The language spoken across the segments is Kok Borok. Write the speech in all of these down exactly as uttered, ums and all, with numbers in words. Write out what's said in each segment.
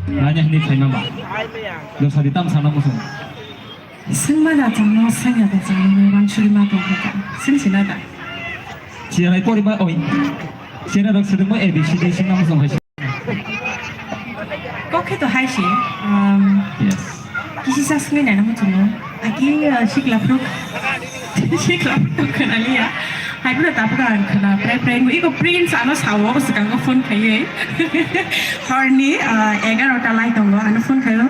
Nanya hini khaima ba. Lo sadi tam sana muchung. Sengma da changno, sengya da changno, wansuri ma tong kha. Seng sina da. Chiarai pori ba oi. Chiarai rok sedengmo A B C D sengna muchung hai. Kok khe to hai se, um, Yes. Kisisa swngwi naina muchungo. Aki, uh, sikla phuru, sikla phuru khwnaliya. Hai phuru tabuk ang khwna prai prai wngwi. Iko Prince ano sao, swkango phone khaiwi. Horni, uh, egarota lai tongo, ano phone khaio.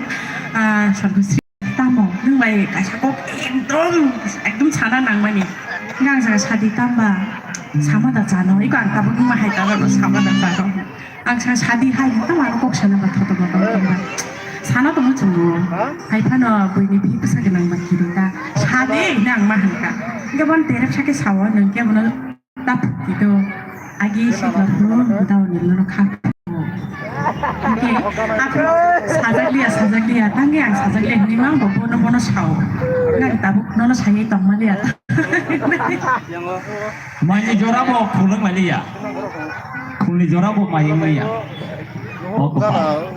Uh, Sargosri, tamo, nwng bai kaisa kok ekdom, ekdom sana nangmani. Nang saka sadi tamba, sama da chano. Iko ang tabuk wngma hai tabuk sama da chano. Ang sa sadi hai, tamo ano kok sana ba thoto ba tong tong ba. Sana tongmo chwng o. Hai phano buini bhi bwsa gwnang ba kiri ta. Sadi hwnwi ang ma hwn kha. Hwnkhe bono terep sa khe sao, nwng khe bono ta phukti do. Agi sikla phuru daw ni lono kha. Hwnkhe aphuru sajak liya, sajak liya, tangwi ang sajak liya hwnwi ma bo bono, bono sao. Nang tabuk nono saywi tongma liya. Maini jora bo khulung maliya. Khulni jora bo mayung maya. O kwpal.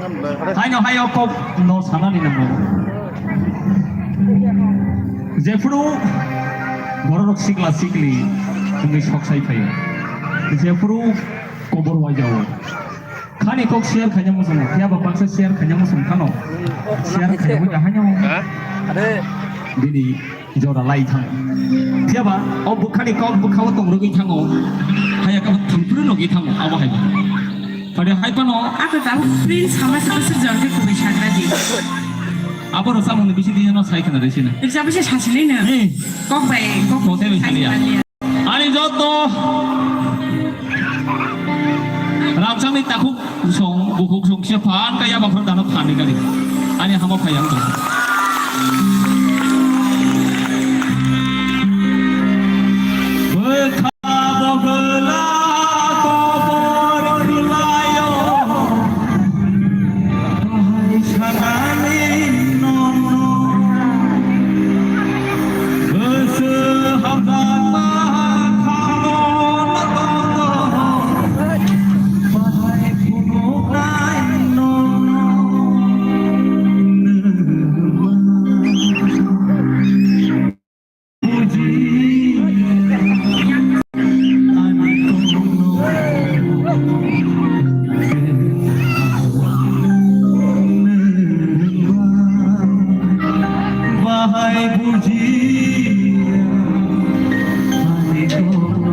Haino hayo kok no sanani nango. Jephuru bororok sikla sikli wngwi sok sai phaio. Jephuru kobor waijao. Khani kok share khaina muchungo. Phiya ba baksa share khaina muchung khano. Share khaina muchung haino. Bini jora lai thang. Phiya ba, o bwkhani kok bwkhao tong rwgwi thango. Haya khe thangphru nugwi thango, abo hai. Phade hai phano. Ako tabuk Prince sama se kusur jorge kubai sagra di. Abo rw samung ni bisi di no sai khna rw sina. Rwchapwi se sasili no. Kok bai, kok. Kote bai saliya. Ani joto. Ramsangni takhuk song, bukhuk song kisa phan kaya bakhor dano phan ni kali. Ani hamo phai ang tong. Bwkha bogwla kobor khwlaio, bahai sanani nono. Goso hamjakma khamon nono. Bahai bujiya ani kono.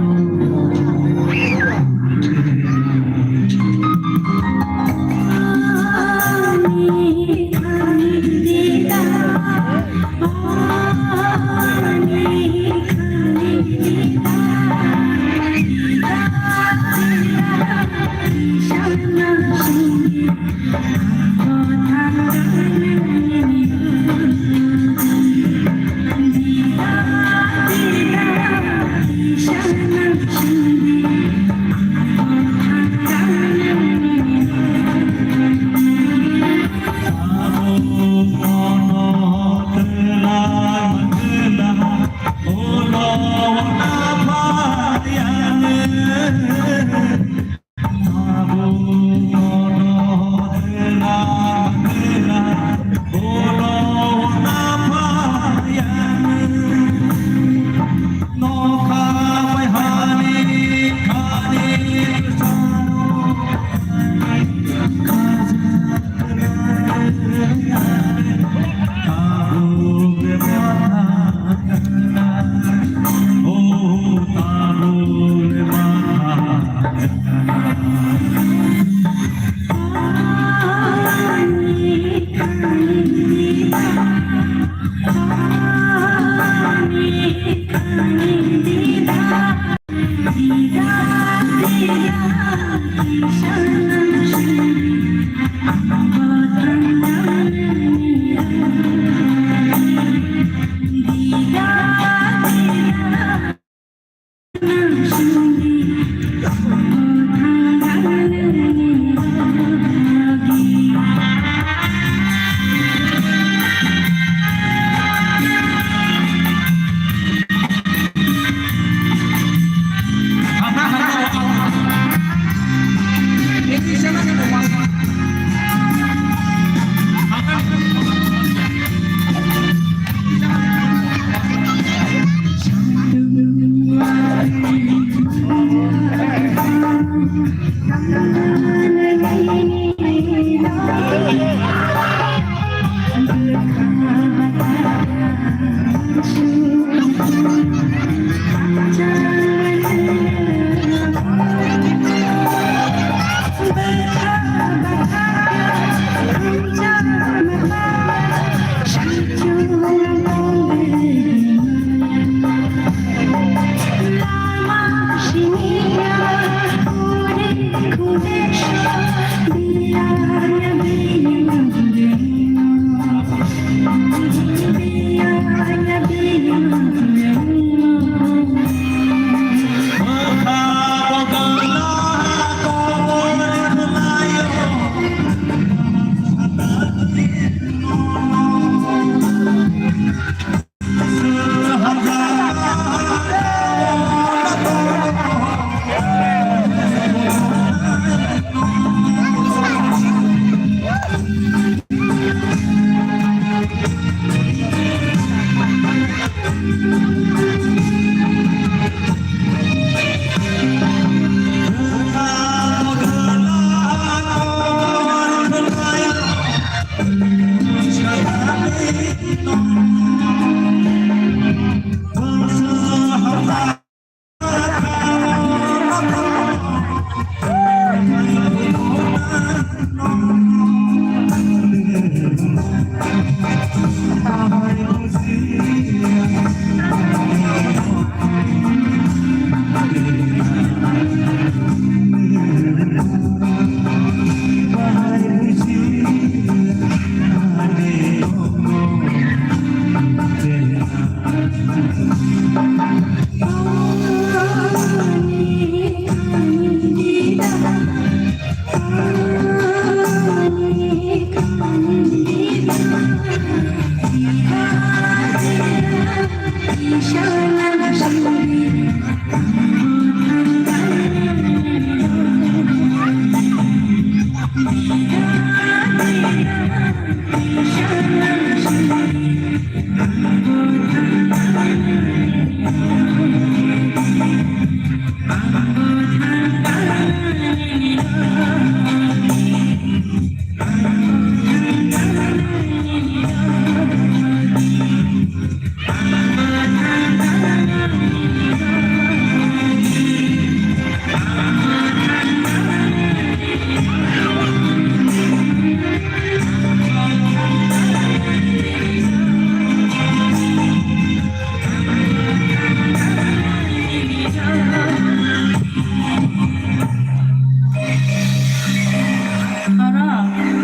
Oro,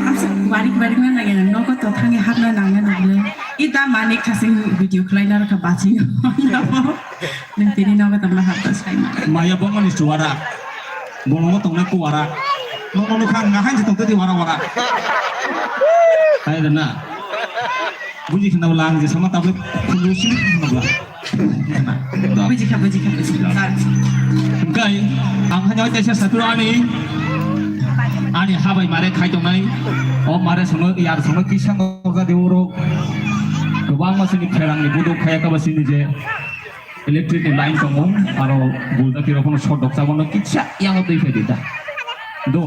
amsa kuarik kuarik na nangya, nogo to thangwi hapna nangya nangya. Ita manik khasing video khlaina rokha bachino. Nang tini nogo tongna hapta saima. Maya bongani suara. Bolongo tongnai kuara. Nono nukha ngahan je tongtadi wara wara. Hai rena. Buji khna bwla ang je sama tablet khulu sini khna bwla. Bujikha, bujikha, bujikha. Hwnkhe ang haino kaisa satro ani, ani habai mare khai tongnai. O mare sono yar sono kisa ngorga de oro. Kwbangma sini pherangni buduk khaya kaba sini je electric ni line tongo. Aro bulda kiro kono sodok chabono kisa yango twi phai di da. Do.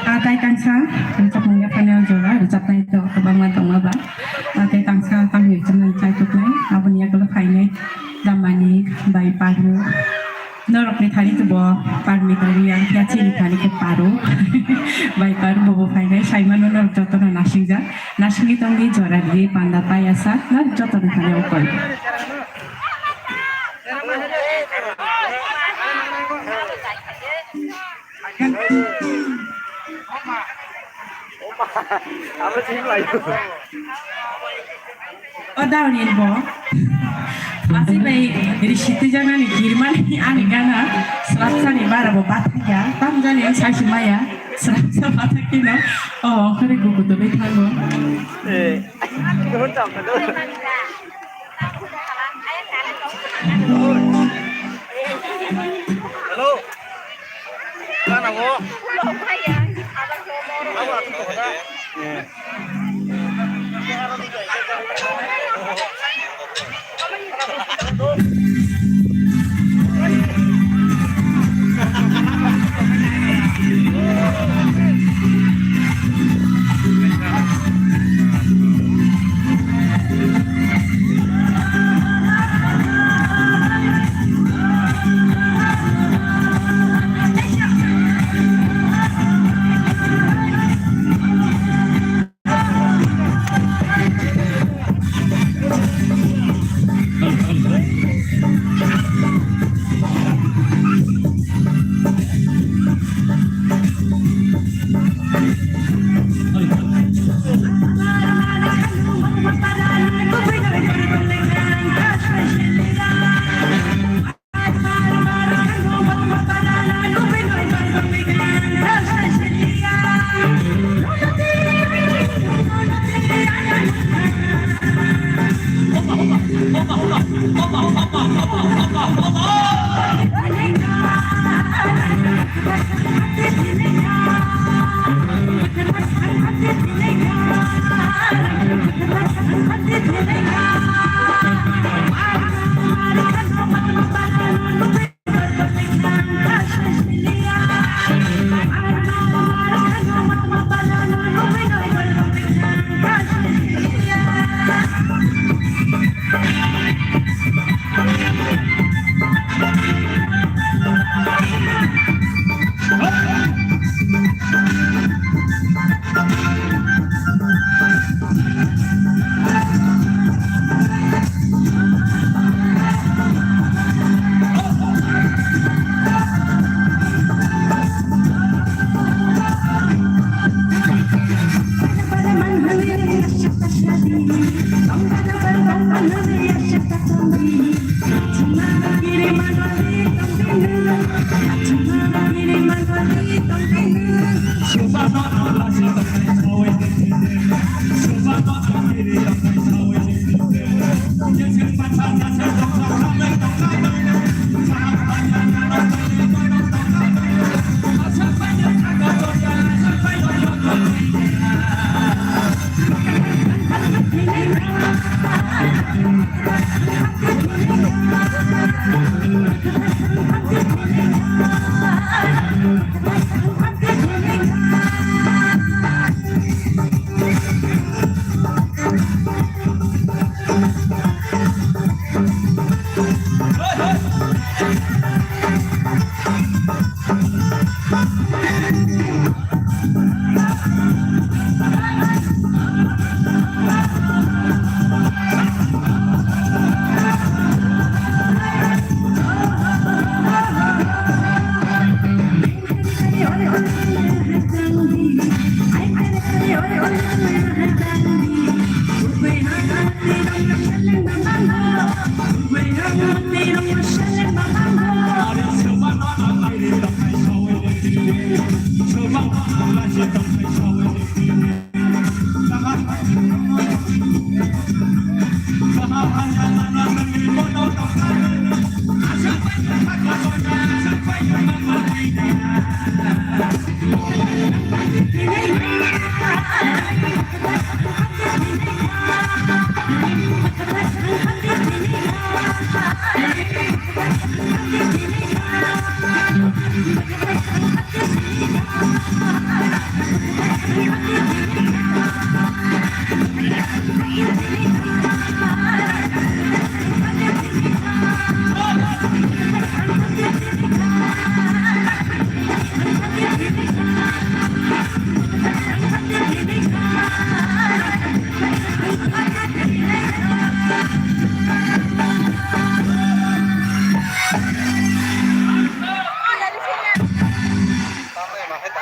Ah, tai tangsa, rwchapmung yaphani o jora, rwchapnai to kwbangma tongma ba. Ah, tai tangsa, tangni chumani chai tuknai, aboni yagulo phainai, Damani, bai Paru. Norokni thani to bo parni thani, ang phiya chini thani khe paru. Bai paru bobo phainai, saimano norok jotono nasingjak. Nasingwi tongdi jora rwwi panda payasa, norok jotono thani okoi. O dauni bo. Asi bai risi twijak nani kirmani ani gana srapsa ni bara bo bathakya tamjani saisu maya srapsa bathakino o khore gugu to bai thango. Eh. Hello.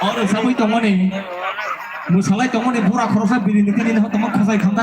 Oro sabui tongmani, musalai tongmani bura khoroksa biri ni tini no tongma khasai khamda.